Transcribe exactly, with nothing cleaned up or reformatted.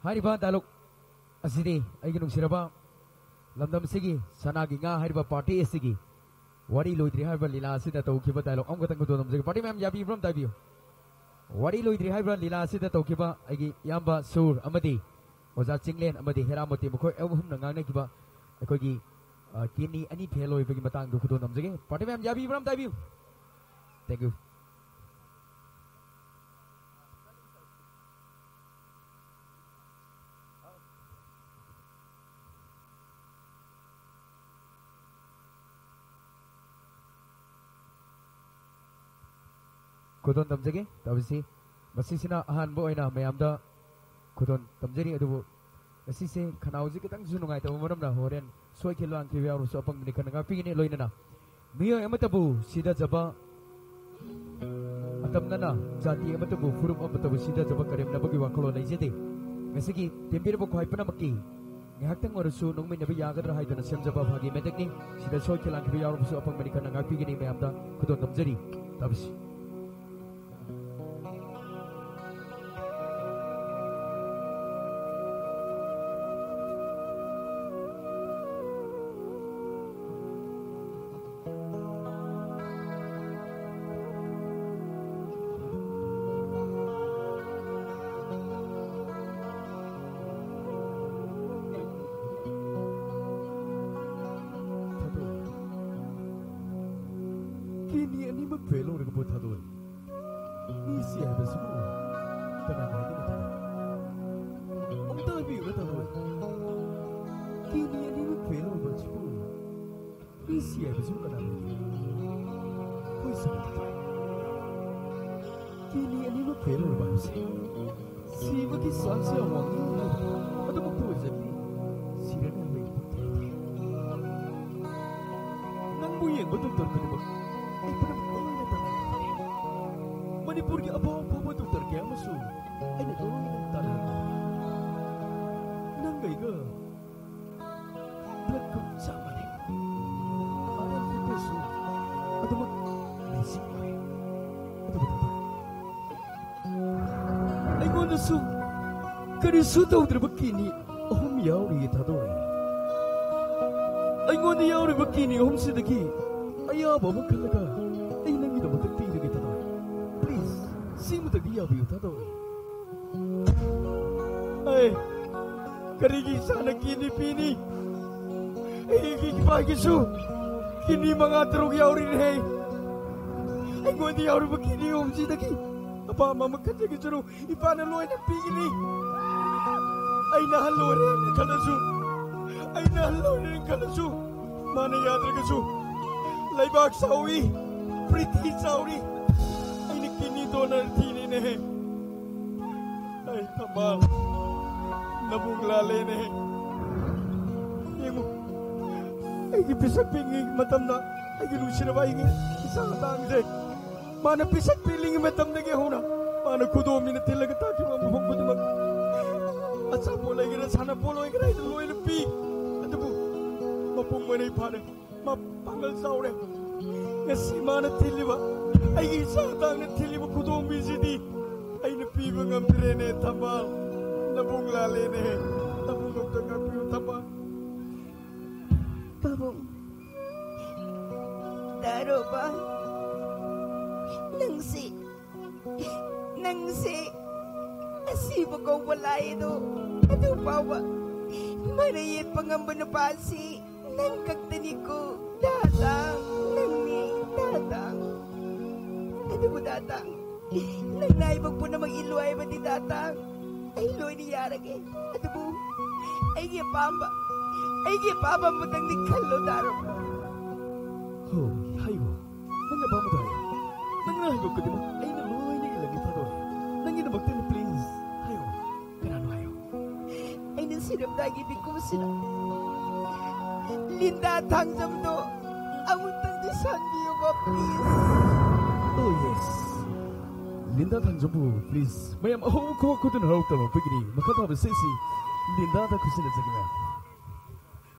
ꯍꯥꯏꯔꯤꯕ ꯗꯥꯏꯂꯣꯛ ꯑꯁꯤꯗꯤ ꯑꯩꯒꯤ ꯅꯨꯡꯁꯤꯔꯕ ꯂꯝꯗꯝ ꯑꯁꯤꯒꯤ ꯁꯅꯥꯒꯤ ꯉꯥ ꯍꯥꯏꯔꯤꯕ ꯄꯥꯔꯇꯤ ꯑꯁꯤꯒꯤ ꯋꯥꯔꯤ ꯂꯣꯏꯗ꯭ꯔꯤ ꯍꯥꯏꯔꯤꯕ ꯂꯤꯂꯥ ꯑꯁꯤꯗ ꯇꯧꯈꯤꯕ ꯗꯥꯏꯂꯣꯛ ꯑꯃꯈꯛꯇꯪ ꯈꯨꯗꯣꯜ ꯇꯝꯖꯒꯦ꯫ ꯄꯥꯔꯇꯤ ꯃꯌꯥꯝ ꯌꯥꯕꯤꯕ꯭ꯔꯥ ꯑꯝꯇ ꯍꯥꯏꯕꯤꯌꯨ꯫ ꯋꯥꯔꯤ ꯂꯣꯏꯗ꯭ꯔꯤ ꯍꯥꯏꯔꯤꯕ ꯂꯤꯂꯥ ꯑꯁꯤꯗ ꯇꯧꯈꯤꯕ ꯑꯩꯒꯤ ꯏꯌꯥꯝꯕ ꯁꯨꯔ ꯑꯃꯗꯤ ꯑꯣꯖꯥ ꯆꯤꯡꯂꯦꯟ ꯑꯃꯗꯤ ꯍꯦꯔꯥꯃꯣꯇꯤ, ꯃꯈꯣꯏ ꯑꯍꯨꯝꯅ ꯉꯥꯡꯅꯈꯤꯕ ꯑꯩꯈꯣꯏꯒꯤ, ꯑ, ꯀꯤꯗꯅꯤ ꯑꯅꯤ ꯐꯦꯜ ꯑꯣꯏꯕꯒꯤ ꯃꯇꯥꯡꯗ ꯈꯨꯗꯣꯜ ꯇꯝꯖꯒꯦ꯫ ꯄꯥꯔꯇꯤ ꯃꯌꯥꯝ ꯌꯥꯕꯤꯕ꯭ꯔꯥ ꯑꯝꯇ ꯍꯥꯏꯕꯤꯌꯨ꯫ Thank you꯫ ꯈꯨꯗꯣꯜ ꯇꯝꯖꯒꯦ꯫ ꯇꯧꯔꯤꯁꯤ, ꯃꯁꯤꯁꯤꯅ ꯑꯍꯥꯟꯕ ꯑꯣꯏꯅ ꯃꯌꯥꯝꯗ ꯈꯨꯗꯣꯜ ꯇꯝꯖꯔꯤ꯫ ꯑꯗꯨꯕꯨ ꯉꯁꯤꯁꯦ ꯈꯅꯥꯎꯁꯤ ꯈꯤꯇꯪꯁꯨ ꯅꯨꯡꯉꯥꯏꯇꯕ ꯃꯔꯝꯅ ꯍꯣꯔꯦꯟ ꯁꯣꯏꯈꯤꯕ ꯂꯥꯟꯈꯤꯕ ꯌꯥꯎꯔꯁꯨ ꯑꯄꯪꯕꯅꯤ ꯈꯟꯅ ꯉꯥꯛꯄꯤꯒꯅꯤ꯫ ꯂꯣꯏꯅꯅ ꯃꯤꯑꯣꯏ ꯑꯃꯠꯇꯕꯨ ꯁꯤꯊꯖꯕ, ꯑꯇꯝꯅꯅ ꯖꯥꯇꯤ ꯑꯃꯠꯇꯕꯨ, ꯐꯨꯔꯨꯞ ꯑꯃꯠꯇꯕꯨ ꯁꯤꯊꯖꯕ ꯀꯔꯦꯝꯅꯕꯒꯤ ꯋꯥꯈꯜꯂꯣꯟ ꯂꯩꯖꯗꯦ꯫ ꯉꯁꯤꯒꯤ ꯇꯦꯝꯕꯤꯔꯕ ꯈ꯭ꯋꯥꯏ ꯄꯨꯝꯅꯃꯛꯀꯤ ꯉꯥꯏꯍꯥꯛꯇꯪ ꯑꯣꯏꯔꯁꯨ ꯅꯣꯡꯃꯤꯟꯅꯕ ꯌꯥꯒꯗ꯭ꯔꯥ ꯍꯥꯏꯗꯨꯅ ꯁꯦꯝꯖꯕ ꯐꯥꯒꯤ ꯃꯦꯇꯦꯛꯅꯤ꯫ ꯁꯤꯗ ꯁꯣꯏꯈꯤ ꯂꯥꯟꯈꯤꯕ ꯌꯥꯎꯔꯕꯁꯨ ꯑꯄꯪꯕꯅꯤ ꯈꯟꯅ ꯉꯥꯛꯄꯤꯒꯅꯤ꯫ ꯃꯌꯥꯝꯗ ꯈꯨꯗꯣꯜ ꯇꯝꯖꯔꯤ꯫ ꯇꯥꯕꯤꯁꯤ꯫ ꯊꯥꯗꯣꯛ꯫ ꯀꯤꯗꯅꯤ ꯑꯅꯤꯃꯛ ꯐꯦꯜ ꯑꯣꯏꯔꯒꯕꯨ ꯊꯥꯗꯣꯛ꯫ ꯃꯤꯁꯤ ꯍꯥꯏꯕꯁꯤꯕꯨ ꯀꯅꯥꯅ ꯍꯥꯏꯗꯣꯏꯅꯣ ꯊꯥꯗꯣꯛ? ꯑꯃꯨꯛꯇ ꯍꯥꯏꯕꯤꯌꯨꯅꯦ ꯊꯥꯗꯣꯛ꯫ ꯀꯤꯗꯅꯤ ꯑꯅꯤꯃꯛ ꯐꯦꯜ ꯑꯣꯏꯕ ꯑꯁꯤꯕꯨ ꯃꯤꯁꯤ ꯍꯥꯏꯕꯁꯤꯕꯨ ꯀꯅꯥꯅ ꯍꯥꯏꯗꯣꯏꯅꯣ? ꯑꯩꯈꯣꯏ ꯁꯤꯕ ꯊꯥꯗꯣꯛ꯫ ꯀꯤꯗꯅꯤ ꯑꯅꯤꯃꯛ ꯐꯦꯜ ꯑꯣꯏꯕ ꯍꯥꯏꯕꯁꯦ ꯁꯤꯕꯒꯤ ꯆꯥꯟꯁ ꯌꯥꯝ ꯋꯥꯡꯉꯤ꯫ ꯑꯗꯨꯃꯛꯇ ꯑꯣꯏꯖꯔꯗꯤ ꯁꯤꯔꯅꯤ ꯍꯥꯏꯕ ꯑꯩ ꯄꯣꯠ ꯊꯥꯗꯣꯛ꯫ ꯅꯪꯕꯨ ꯌꯦꯡꯕ ꯗꯣꯛꯇꯔ ꯈꯨꯗꯤꯡꯃꯛ ꯑꯩ ꯄꯨꯝꯅꯃꯛ ꯂꯣꯏꯅ ꯇꯅꯥꯏ꯫ ꯃꯅꯤꯄꯨꯔꯒꯤ ꯑꯐꯥꯎ ꯑꯐꯥꯎꯕ ꯗꯣꯛꯇꯔ ꯀꯌꯥ ꯑꯃꯁꯨ ꯑꯩꯅ ꯂꯣꯏꯅ ꯇꯥꯟꯅꯔꯦ꯫ ꯅꯪꯒ ꯑꯩꯒ blood group ꯆꯞ ꯃꯥꯟꯅꯩ꯫ R L fitness ꯁꯨ ꯑꯗꯨꯃꯛ amazing ꯑꯣꯏ꯫ ꯑꯗꯨꯕꯨ ꯗꯣꯛꯇꯔ, ꯑꯩꯉꯣꯟꯗꯁꯨ ꯀꯔꯤꯁꯨ ꯇꯧꯗ꯭ꯔꯕ ꯀꯤꯗꯅꯤ ꯑꯍꯨꯝ ꯌꯥꯎꯔꯤꯌꯦ ꯊꯥꯗꯣꯏ꯫ ꯑꯩꯉꯣꯟꯗ ꯌꯥꯎꯔꯤꯕ ꯀꯤꯗꯅꯤ ꯑꯍꯨꯝꯁꯤꯗꯒꯤ ꯑꯌꯥꯕ ꯑꯃ ꯈꯜꯂꯒ ꯑꯩ ꯅꯪꯒꯤꯗꯃꯛꯇ ꯄꯤꯔꯒꯦ ꯊꯥꯗꯣꯏ꯫ Please, ꯁꯤꯃꯇꯪꯗꯤ ꯌꯥꯕꯤꯌꯨ ꯊꯥꯗꯣꯏ꯫ ꯑꯩ ꯀꯔꯤꯒꯤ ꯏꯁꯥꯅ ꯀꯤꯗꯅꯤ ꯄꯤꯅꯤ? ꯑꯩꯒꯤ ꯏꯄꯥꯒꯤꯁꯨ ꯀꯤꯗꯅꯤ ꯃꯉꯥ ꯇꯔꯨꯛ ꯌꯥꯎꯔꯤꯅꯦ꯫ ꯑꯩꯉꯣꯟꯗ ꯌꯥꯎꯔꯤꯕ ꯀꯤꯗꯅꯤ ꯑꯍꯨꯝꯁꯤꯗꯒꯤ ꯑꯄꯥꯝꯕ ꯑꯃ ꯈꯟꯖꯒꯤꯁꯅꯨ꯫ ꯏꯄꯥꯅ ꯂꯣꯏꯅ ꯄꯤꯒꯅꯤ꯫ ꯑꯩꯅ ꯑꯍꯜ ꯑꯣꯏꯔꯦꯅ ꯈꯜꯂꯁꯨ, ꯑꯩꯅ ꯑꯍꯜ ꯑꯣꯏꯔꯦꯅ ꯈꯜꯂꯁꯨ, ꯃꯥꯅ ꯌꯥꯗ꯭ꯔꯒꯁꯨ, ꯂꯩꯕꯥꯛ ꯆꯥꯎꯏ, ꯄ꯭ꯔꯤꯊꯤ ꯆꯥꯎꯔꯤ, ꯑꯩꯅ ꯀꯤꯗꯅꯤ ꯗꯣꯅꯔ ꯊꯤꯔꯦꯅꯦꯍꯦ꯫ ꯑꯩ ꯊꯝꯕꯥꯜ, ꯅꯕꯨꯡ ꯂꯥꯜꯂꯦꯅꯦꯍꯦ꯫ ꯌꯦꯡꯉꯨ, ꯑꯩꯒꯤ ꯄꯤꯁꯛ ꯄꯤꯛꯂꯤꯉꯩ ꯃꯇꯝꯗ ꯑꯩꯒꯤ ꯅꯨꯡꯁꯤꯔꯕ ꯑꯩꯒꯤ ꯏꯆꯥ ꯑꯇꯥꯡꯁꯦ, ꯃꯥꯅ ꯄꯤꯁꯛ ꯄꯤꯛꯂꯤꯉꯩ ꯃꯇꯝꯗꯒꯤ ꯍꯧꯅ ꯃꯥꯅ ꯈꯨꯗꯣꯝꯕꯤꯅ ꯊꯤꯜꯂꯒ ꯇꯥꯛꯈꯤꯕ ꯃꯐꯝ ꯈꯨꯗꯤꯡꯃꯛ ꯑꯆꯥꯄꯣꯠ ꯂꯩꯒꯦꯔꯥ, ꯁꯥꯟꯅꯄꯣꯠ ꯑꯣꯏꯒꯦꯔꯥ, ꯑꯩꯅ ꯂꯣꯏꯅ ꯄꯤ꯫ ꯑꯗꯨꯕꯨ ꯃꯄꯨꯡ ꯃꯔꯩ ꯐꯥꯔꯦ, ꯃꯥ ꯄꯥꯡꯒꯜ ꯆꯥꯎꯔꯦ꯫ ꯉꯁꯤ ꯃꯥꯅ ꯊꯤꯜꯂꯤꯕ ꯑꯩꯒꯤ ꯏꯆꯥ ꯑꯇꯥꯡꯅ ꯊꯤꯜꯂꯤꯕ ꯈꯨꯗꯣꯝꯕꯤꯁꯤꯗꯤ ꯑꯩꯅ ꯄꯤꯕ ꯉꯝꯗ꯭ꯔꯦꯅꯦ ꯊꯝꯕꯥꯜ꯫ ꯅꯕꯨꯡ ꯂꯥꯜꯂꯦꯅꯦ꯫ ꯅꯕꯨꯡ ꯑꯝꯇ ꯉꯥꯛꯄꯤꯌꯨ ꯊꯝꯕꯥꯜ꯫ ꯄꯥꯕꯨꯡ, ꯇꯥꯔꯣꯕ, ꯅꯪꯁꯤ, ꯅꯪꯁꯤ ꯑꯁꯤꯕ ꯀꯧꯕ ꯂꯥꯏꯗꯣ ꯑꯗꯨ ꯐꯥꯎꯕ ꯃꯔꯩ ꯌꯦꯠꯄ ꯉꯝꯕ ꯅꯨꯄꯥꯁꯤ ꯅꯪ ꯈꯛꯇꯅꯤꯀꯣ, ꯗꯥꯇꯥꯡ, ꯅꯪꯅꯤ, ꯗꯥꯇꯥꯡ꯫ ꯑꯗꯨꯕꯨ ꯗꯥꯇꯥꯡ, ꯅꯪꯅ ꯍꯥꯏꯕ ꯄꯨꯝꯅꯃꯛ ꯏꯜꯂꯨ ꯍꯥꯏꯕꯗꯤ ꯗꯥꯇꯥꯡ, ꯑꯩ ꯂꯣꯏꯅ ꯌꯥꯔꯒꯦ꯫ ꯑꯗꯨꯕꯨ ꯑꯩꯒꯤ ꯑꯄꯥꯝꯕ, ꯑꯩꯒꯤ ꯑꯄꯥꯝꯕ ꯑꯃꯇꯪꯗꯤ ꯈꯜꯂꯣ ꯗꯥꯔꯣ꯫ ꯍꯣ, ꯍꯥꯏꯌꯣ꯫ ꯅꯪꯅ ꯑꯄꯥꯝꯕꯗꯣ ꯍꯥꯏꯌꯣ꯫ ꯅꯪꯅ ꯍꯥꯏꯕ ꯈꯨꯗꯤꯡꯃꯛ ꯑꯩꯅ ꯂꯣꯏꯅ ꯏꯜꯂꯒꯦ ꯊꯥꯗꯣꯏ꯫ ꯅꯪꯒꯤꯗꯃꯛꯇꯅꯤ, please꯫ ꯍꯥꯏꯌꯣ꯫ ꯀꯅꯥꯅꯣ ꯍꯥꯏꯌꯣ꯫ ꯑꯩꯅ ꯁꯤꯔꯝꯗꯥꯏꯒꯤ ꯃꯤꯀꯨꯞꯁꯤꯗ ꯂꯤꯟꯗꯥ ꯊꯥꯡꯖꯝꯗꯣ ꯑꯃꯨꯛꯇꯪꯗꯤ ꯁꯥꯟꯕꯤꯌꯨꯕ, please꯫ Oh, yes. Linda ꯊꯥꯡꯖꯝꯕꯨ, please꯫ ꯃꯌꯥꯝ ꯑꯍꯧꯕ ꯈꯨꯍꯧ ꯈꯨꯗꯨꯅ ꯍꯔꯥꯎ ꯇꯧꯔꯛꯄꯒꯤꯅꯤ꯫ ꯃꯈꯥ ꯇꯥꯕ ꯏꯁꯩꯁꯤ ꯂꯤꯟꯗꯥꯗ ꯈꯨꯠꯁꯤꯟꯅꯖꯒꯦ, ꯃꯌꯥꯝ꯫